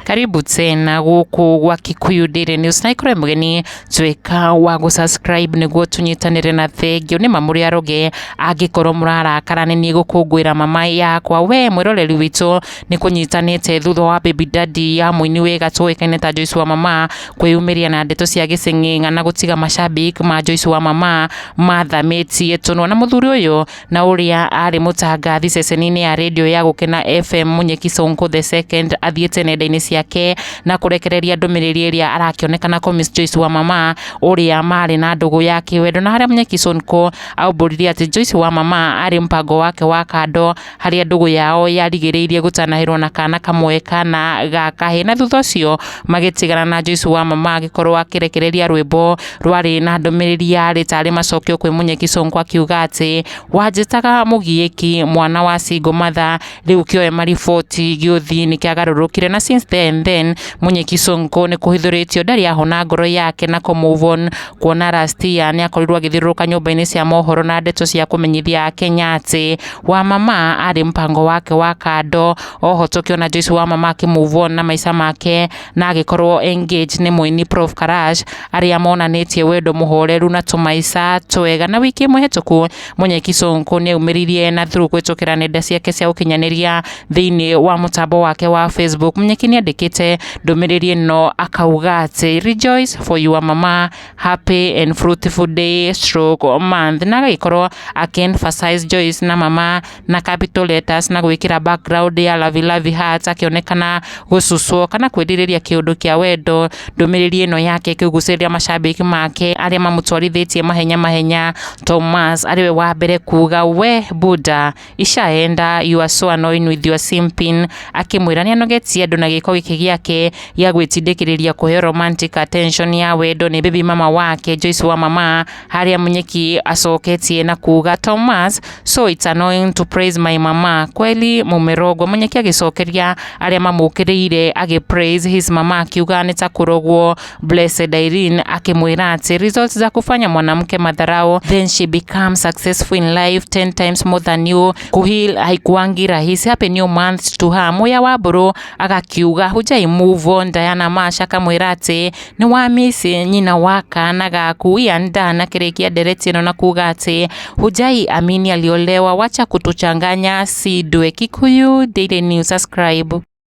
Karibu tena gũkũ gwa Kikuyu Daily News na ikorwo mũgeni tuĩka wa gũ-subscribe nĩguo tũnyitanĩre na thengio. Nĩ ma mũrĩ aroge angĩkorwo mũrarakara nĩ niĩ gũkũngũĩra mama yakwa. We mwĩroreri witũ nĩ kũnyitanĩte thutha wa baby daddy ya mũini wĩ gatũ ũĩkaine ta Joyce wa Mama kwĩyumĩria na ndeto cia gĩceng'eng'a na gũtiga mashabiki ma Joyce wa Mama mathamĩtie tũnua. Na mũthuri ũyũ na ũrĩa arĩ mũtangathi ceceni-inĩ ya rĩndiũ ya Gũkena FM Munyeki Sonko the second athiĩte nenda-inĩ ciake na kũrekereria ndũmĩrĩri ĩrĩa arakĩonekana kũ Miss Joyce wa Mama ũrĩa marĩ na ndũgũ ya kĩwendo, na harĩa Munyeki Sonko aumbũrire atĩ Joyce wa Mama arĩ mũbango wake wa kando harĩa ndũgũ yao yarigĩrĩirie gũtanahĩrwo na kana kamwe kana ga kahĩĩ, na thutha ũcio magĩtigana na Joyce wa Mama agĩkorwo akĩrekereria rwĩmbo rwarĩ na ndũmĩrĩri yarĩ tarĩ macokio kwĩ Munyeki Sonko akiuga atĩ wanjĩtaga mũgiĩki mwana wa single mother, rĩu kĩoe mariboti gĩũthi nĩ kĩagarũrũkire, na since then Munyeki Sonko nĩ kũhithũrĩtio ndarĩ ahona ngoro yake na kũ move on, kuona last year nĩ akorirwo agĩthiũrũrũka nyũmba-inĩ cia mohoro na ndeto cia kũmenyithia akenya atĩ wa Mama arĩ mũbango wake wa kando. Oho tũkĩona Joyce wa Mama akĩ move on na maica make na agĩkorwo engaged nĩ mũini Prof Karash arĩa monanĩtie wendo mũhoreru na tũmaica twega. Na wiki ĩmwe hĩtũku Munyeki Sonko nĩ aumĩririe na through kũhĩtũkĩra nenda ciake cia ũkinyanĩria thĩinĩ wa mũtambo wake wa Facebook. Munyeki nĩ andĩkĩte ndũmĩrĩri ĩno akauga atĩ rejoice for your mama, happy and fruitful day stroke month, na agagĩkorwo akĩ emphasize Joyce na mama na capital letters na gwĩkĩra background ya lovey lovey hearts, akĩonekana gũcucwo kana kwĩrirĩria kĩũndũ kĩa wendo. Ndũmĩrĩri ĩno yake ĩkĩgucĩrĩria mashabiki make arĩa mamũtwarithĩtie mahenya mahenya. Thomas arĩwe wa mbere kuga we buda ishaenda, you are so annoying with your simping, akĩmwĩra nĩ anogetie andũ na gĩko gĩkĩ gĩake gĩa gwĩtindĩkĩrĩria kũheo romantic attention ya wendo nĩ baby mama wake Joyce wa Mama, harĩa Munyeki acoketie na kuga Thomas, so it's annoying to praise my mama, kweli mumerogwo. Munyeki agĩcokeria arĩa mamũkĩrĩire agĩ praise his mama akiuga nĩ ta kũrogwo. Blessed Irene akĩmwĩra atĩ results za kufanya mwanamke madharau, then she becomes successful in life 10 times more than you, kuheal haikuangi rahisi, happy new month to her. Muya wa Mbũrũ agakiuga hujai move on. Diana Mash akamwĩra atĩ nĩ wa miss nyina wa kana gaku. Ian Dan akĩrĩkia ndereti ĩno na kuga atĩ hujai amini aliolewa, wacha kutuchanganya sidwe. Kikuyu Daily News, subscribe.